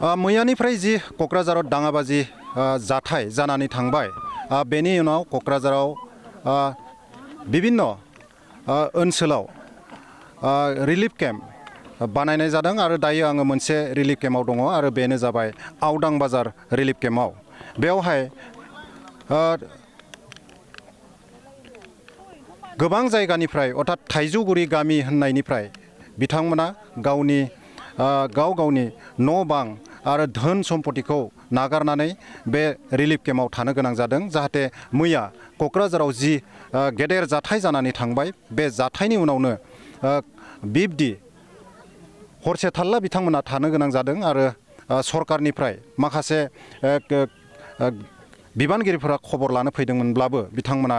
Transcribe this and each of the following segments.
मैयानिफ्राय जि क'क्राझाराव दाङाबाजि जाथाय जानानै थांबाय बेनि उनाव क'क्राझाराव बिभिन्न ओनसोलाव रिलिफ केम्प बानायनाय जादों आरो दायो आङो मोनसे रिलिफ केम्पआव दङ आरो बेनो जाबाय आवदां बाजार रिलिफ केम्पआव बेवहाय गोबां जायगानिफ्राय अर्थात थाइजौगुरि गामि होननायनिफ्राय बिथांमोना गावनि न' बां आरो धोन सम्पतिखौ नागारनानै बे रिलिफ केम्पआव थानो गोनां जादों जाहाथे मैया क'क्राझाराव जि गेदेर जाथाय जानानै थांबाय बे जाथायनि उनावनो बिब्दि हरसे थाल्ला बिथांमोना थानो गोनां जादों आरो सरकारनिफ्राय माखासे बिबानगिरिफोरा खबर लानो फैदोंमोनब्लाबो बिथांमोना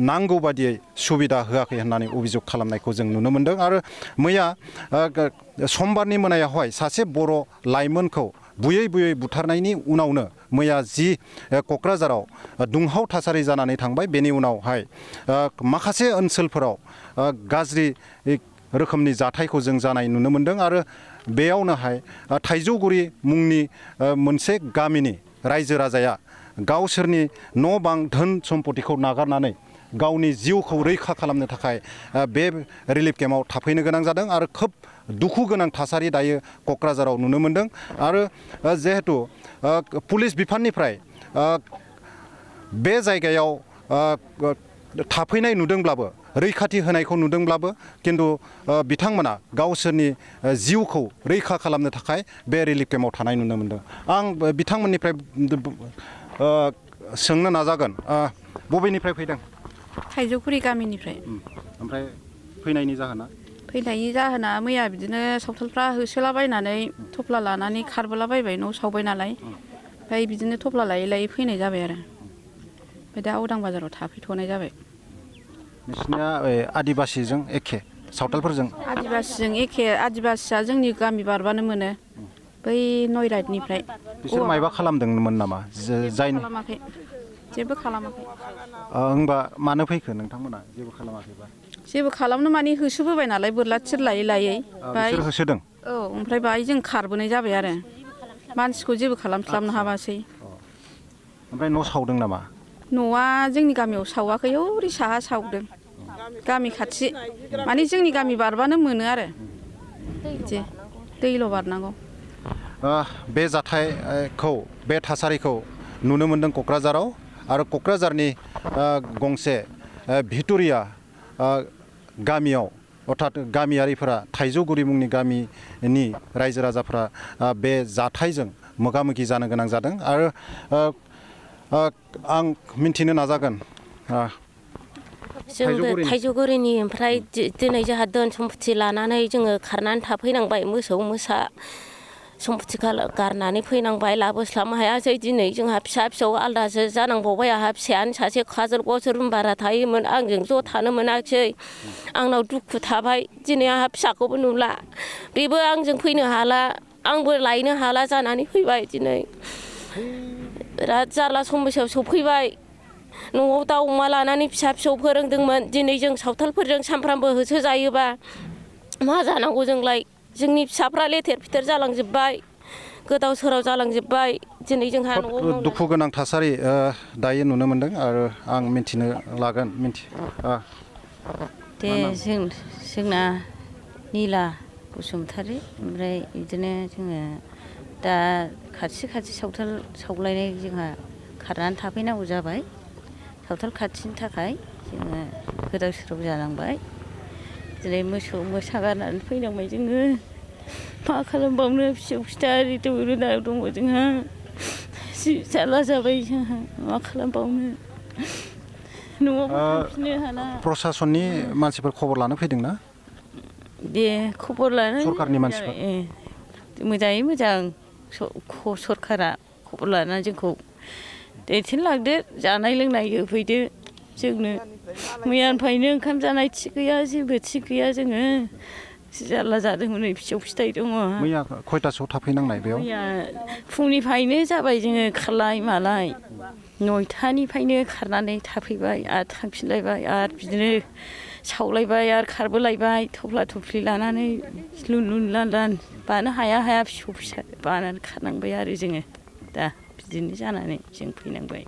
नांगौ बादियै सुबिदा होआखै होननानै अभियोग खालामनायखौ जों नुनो मोन्दों आरो मैया समबारनि मोनायावहाय सासे बर' लाइमोनखौ बुयै बुथारनायनि उनावनो मैया जि क'क्राझाराव दुंहाव थासारि जानानै थांबाय बेनि उनावहाय माखासे ओनसोलफोराव गाज्रि रोखोमनि जाथायखौ जों जानाय नुनो मोन्दों आरो बेयावनोहाय थाइजौगुरि मुंनि मोनसे गामिनि रायजो राजाया गावसोरनि न' बां धोन सम्पतिखौ नागारनानै गावनि जिउखौ रैखा खालामनो थाखाय बे रिलिफ केम्पआव थाफैनो गोनां जादों आरो खोब दुखु गोनां थासारि दायो क'क्राझाराव नुनो मोन्दों आरो जिहेतु पुलिस बिफाननिफ्राय बे जायगायाव थाफैनाय नुदोंब्लाबो रैखाथि होनायखौ नुदोंब्लाबो किन्तु बिथांमोना गावसोरनि जिउखौ रैखा खालामनो थाखाय बे रिलिफ केम्पआव थानाय नुनो मोन्दों आं बिथांमोननिफ्राय सोंनो नाजागोन बबेनिफ्राय फैदों थाइजौगुरि गामिनिफ्राय ओमफ्राय फैनायनि जाहोना मैया बिदिनो सावथालफ्रा होसोलाबायनानै थफ्ला लानानै खारबोलाबायबाय न' सावबाय नालाय ओमफ्राय बिदिनो थफ्ला लायै फैनाय जाबाय आरो ओमफ्राय दा आवदां बाजाराव थाफैथ'नाय जाबाय नोंसिनिया आदिबासिजों एखे सावथालफोरजों आदिबासिजों एखे आदिबासिया जोंनि गामि बारबानो मोनो बै नयराइडनिफ्राय बिसोर मायबा खालामदोंमोन नामा जायनि खालामाखै जेबो खालामाखै होनबा मानो फैखो नोंथांमोना जेबो खालामनो माने होसोबोबाय नालाय बोरला थिर लायै बिसोर होसोदों औ ओमफ्राय बाहाय जों खारबोनाय जाबाय आरो मानसिखौ जेबो खालामस्लाबनो हाबासै ओमफ्राय न' सावदों नामा न'आ जोंनि गामियाव सावाखै ओरै साहा सावदों गामि खाथि माने जोंनि गामि बारबानो मोनो आरो बिदि दैल' बारनांगौ बे जाथायखौ बे थासारिखौ नुनो मोन्दों क'क्राझाराव आरो क'क्राझारनि गंसे भिट'रिया गामियाव अर्थात गामियारिफोरा थाइजौगुरि मुंनि गामिनि रायजो राजाफ्रा बे जाथायजों मोगा मोगि जानो गोनां जादों आरो आं मिन्थिनो नाजागोन जोंबो थाइजौगुरिनि ओमफ्राय दिनै जोंहा धोन सम्पति लानानै जोङो खारनानै थाफैनांबाय मोसौ मोसा सम्पति गारनानै फैनांबाय लाबोस्लाबनो हायासै दिनै जोंहा फिसौ आलादासो जानांबावबाय आंहा फिसायानो सासे काजलगावसो रुम भारा थायोमोन आंजों ज' थानो मोनाखिसै आंनाव दुखु थाबाय दिनै आंहा फिसाखौबो नुला बेबो आंजों फैनो हाला आंबो लायनो हाला जानानै फैबाय दिनै बिराद जारला समस्यायाव सफैबाय न'आव दाउ अमा लानानै फिसौ फोरोंदोंमोन दिनै जों सावथालफोरजों सानफ्रामबो होसो जायोबा मा जानांगौ जोंलाय जोंनि फिसाफ्रा लेथेर फिथेर जालांजोब्बाय गोदाव सोराव जालांजोब्बाय दिनै जोंहा न'आव दुखु गोनां थासारि दायो नुनो मोन्दों आरो आं मिन्थिनो लागोन दे जोंना निला बसुमतारी ओमफ्राय बिदिनो जोङो दा खाथि सावथाल सावलायनाय जोंहा खारनानै थाफैनांगौ जाबाय सावथाल खाथिनि थाखाय जोङो गोदाव सोराव जानांबाय दिनै मोसौ मोसा गारनानै फैनांबाय जोङो मा खालामबावनो फिसौ फिथा आरि रुनायाव दङ जोंहा जि जारला जाबाय जोंहा मा खालामबावनो न'आवबो थांफिननो हाला प्रसासननि मानसिफोर खबर लानो फैदोंना दे खबर लानो सरकारनि मानसिफोर मोजाङै मोजां सरकारा खबर लानानै जोंखौ दैथिनलांदो जानाय लोंनाय होफैदो जोंनो मैयानिफ्रायनो ओंखाम जानाय थिग गैया जेबो थिग गैया जोङो जारला जादोंमोन नै फिसौ फिथाइ दङ मैया खयथासोआव थाफैनांनाय बेयाव मैया फुंनिफ्रायनो जाबाय जोङो खारलाय मालाय 9थानिफ्रायनो खारनानै थाफैबाय आरो थांफिनलायबाय आरो बिदिनो सावलायबाय आरो खारबोलायबाय थफ्ला थफ्लि लानानै लुन लुन लान लान बानो हाया हाया फिसौ फिसा बानानै खारनांबाय आरो जोङो दा बिदिनो जानानै जों फैनांबाय